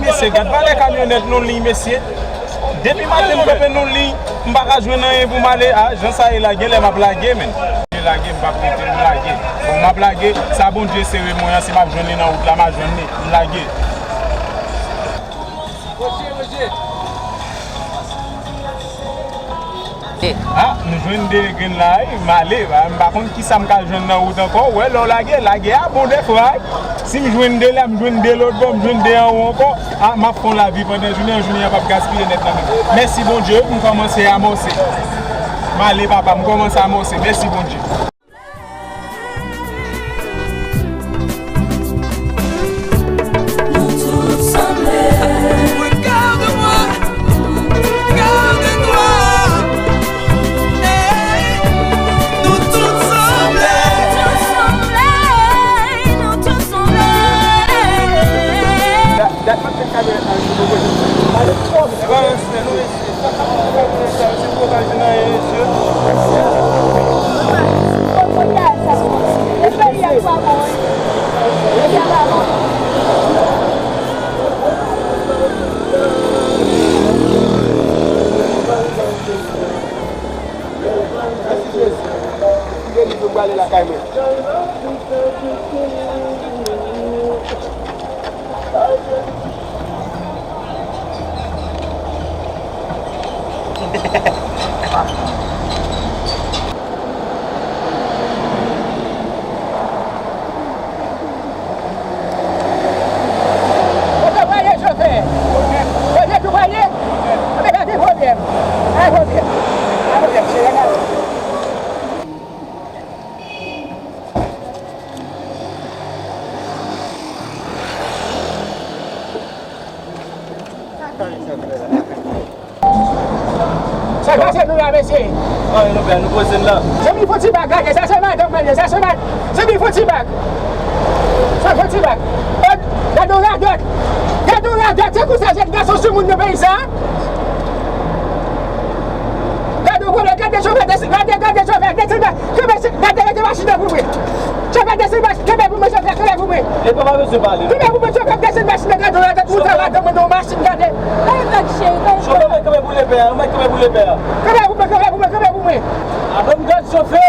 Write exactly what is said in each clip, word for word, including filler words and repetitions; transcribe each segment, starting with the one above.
Mesye, gad valè kamyonèt nou liy, mesye. Depi maten m kanpe nou liy, m pa ka jwenn anyen pou m ale. A, jan sa ye la, genlè m ap lage, men. Lage, m p ap rete, m lage. Bon, m ap lage, sa Bondye sere mwen an, si m ap jwenn li nan wout la, m a jwenn li, m lage. A, m jwenn de grenn la, wi, m ale, m pa konn kisa m ka jwenn nan wout ankò. Ou wè, lè w lage, lage a bon dèfwa, wi. Si m jwenn de la, m jwenn de lòt bò, m jwenn de anwo ankò. A, m ap fè yon lavi pandan jounen an, jounen an p ap gaspiye nèt nan men m. Mèsi Bondye, m kòmanse amòse. M ale, papa, m kòmanse amòse. Mèsi Bondye. Nou tout sanble. Regarde-moi, regarde-toi. Hey, nou tout sanble. Nou tout sanble, nou tout sanble. Dat mwen fè kamera sa, nou konnen. Pale twò vit. Mèsi Jezi. M delive, m prale lakay mwen. Kote w prale, chofè? Kote w prale? Anben, pa gen pwoblèm. Pa gen pwoblèm. Pa gen pwoblèm, cheri, ann ale. Sa k pase nou la, mesye? Anyen, nou fè, nou poze n la. Zanmi, fon ti bak, gade, sa se madanm mwen ye, sa se mad-, zanmi, fon ti bak. Sa fon ti bak. Gade yon radòt. Gade yon radòt, se konsa jèn gason sou moun nan peyi sa. Gade yon pwoblèm, gade chofè, gade, gade chofè, desann. Kenbe, gade, rete machin nan pou mwen. Chofè, desann machin, kenbe pou mwen, chofè, kenbe pou mwen. Li pa bezwen pale, non. Kenbe pou mwen, chofè, desann machin nan, gade, gade, moun sa, gade, mwen, nan machin, gade. Ay, gad, cheri, gad. Chofè, mwen, kenbe pou lepè a, mwen, kenbe pou lepè a. Kenbe pou mwen, kenbe pou mwen, kenbe pou mwen. Avan m gad chofè.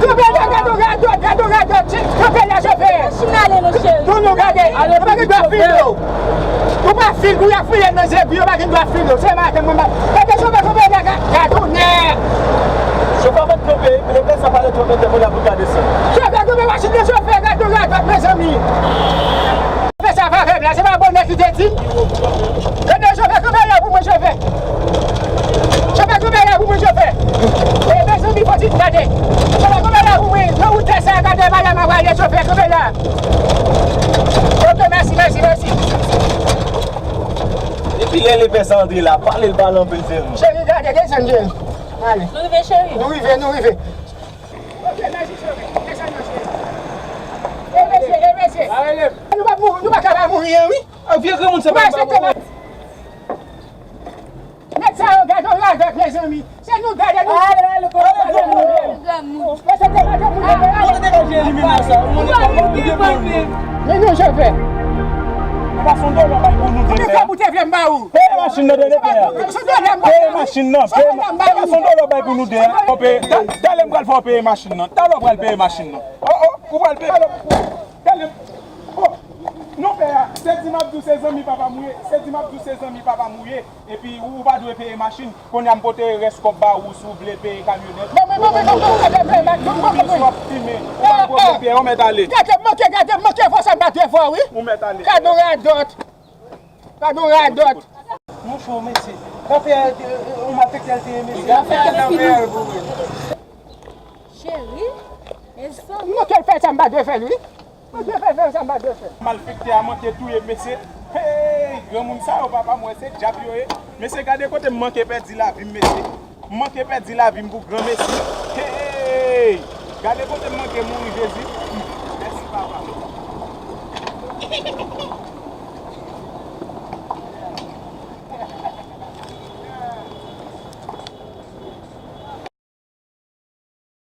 Kenbe la, gade, gade, gade, gade, kenbe la, chofè. Machin ale, non, cheri. Non, non, gade. Ale, pa gen dwa file w. Ou pa fil, ou y ap file nan zebi, yo pa gen dwa file w. Se maten, mwen, gade chofè, chofè, gade, gade, gade, tonè. Chofè, mwen kanpe, lè sa pale twò, mwen te mwen la pou gade sa. Chofè, kanpe machin nan, chofè, gade yon radòt, mezanmi. Chofè, sa pa vre, la, se pa bonè ki te di. Gade, chofè, kanpe la pou mwen, chofè. Chofè, kanpe la pou mwen, chofè. E, mezanmi, fò ti gade. Chofè, kanpe la pou mwen. Nan wout sa, gade, madanm mwen, gade, chofè, kanpe la. Ok, mèsi, mèsi, mèsi. Epi lè lepè sa antre la, pale l, pale anpil, fè nou. Cheri, gade, desann, cheri. Ale. Nou rive, cheri? Nou rive, nou rive. Ok, mèsi, cheri. Desann, cheri. E, mesye, e, mesye. Nou pa mouri, nou pa ka pa mouri, wi. A, vye granmoun sa pa. Nèg sa yo gade yon radòt, mezanmi. Se nou gade nou. Ale, ale, ale, granmoun. Mesye, gade moun yo. Kote te ka jwenn limina sa? Ou konnen kòman ou gen pwoblèm. Men nou chofè. Ou pa son dòlò bay pou nou de. Konbyen kòb ou te vle m ba ou? Peye machin nan de lepè a. Peye machin nan. Peye ma-, ou pa son dòlò bay pou nou de a. Ou peye, ta-, talè m pral fè w peye machin nan. Talè w pral peye machin nan. Oh, oh, ou pral peye. Talè. Oh, non, pè a, se di m ap di w se zanmi papa m ou ye, se di m ap di w se zanmi papa m ou ye, epi ou, ou pa dwe peye machin, kounye a m pote rès kòb ba ou si w vle peye kamyonèt. Bon, bon, bon, bon, bon, bon, bon, bon, bon, bon. Ou ap fimen, ou pa gen pwoblèm, pè a, ou mèt ale. Gade m manke, gade m manke fò sa m pa dwe fò, wi. Ou mèt ale. Gade yon radòt. Gade yon radòt. Monchè, mesye, afè a, euh, ou malfektè l te ye, mesye. Afè a te fini. Cheri, e zanmi. Mwen ke l fè sa m pa dwe fè l, wi. Mwen ke l fè sa m pa dwe fè. Malfektè a manke touye m, mesye. Hey, granmoun sa yo, papa m wè se dyab yo ye. Mesye, gade kote m manke pèdi lavi m, mesye. M manke pèdi lavi m pou granmesi. Hey, gade kote m manke mouri, Jezi. Mèsi, papa.